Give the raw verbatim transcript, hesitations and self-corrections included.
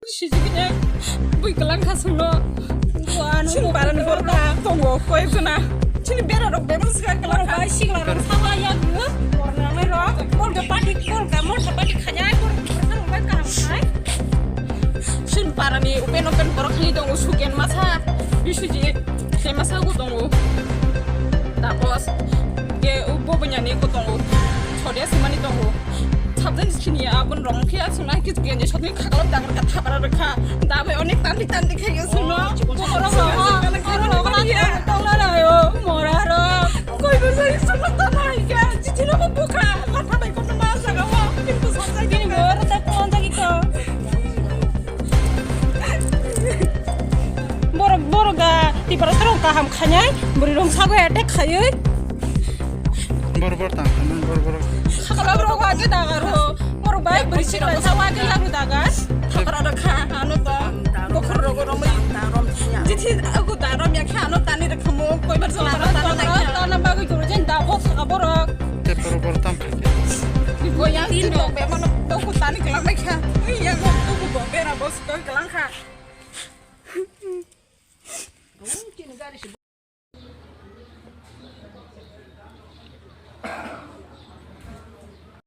Sijikne bui kelang kha sungno. Sini parani borok tongo koi jona. Sini bera rok bebak sika kelang kha. Bai sigla rok sawa ya gru. Borna mai rok. Kol ga party, kol ga motha party khanya. Kol ga bai kaham khai. Sini parani open open borok khali tongo sugen masa. Bisujit. Te masa go tongo. Tapos. Ge ubo banyani go tongo. Chode simani tongo. Sabjani sini abon rong khe asuna kis genje sotni khakalo dagar ka thabara rwkha. Dabai onek tandi tandi khe asuna. Chikon chikon. Oro oro oro oro tonglalayo moraro. Koi bo sai sunu tanai ka. Chichino bo bukha. Latha bai kono ma jaga wa. Kintu sabjai bini bor ta kon jagi ko. Borok borok ga tipra sarong kaham khanai. Buri rong sago attack khayoi. Bor bor tang khanai bor bor. Sakala borok age dagar ho. Borok bai buri sikla sa wage lagu dagar. Thapra rok kha ano to. Bokhor rok romoi. Jithi aku darom ya kha ano tani rok khamo koi bar jala ano tani rok kha. Tana bagwi guru jen da ho saka borok. Te bor bor tam kha. Bo yang tin rok be mano to ku tani kelang mai kha. Yang ko ku bo bera bos ko kelang kha.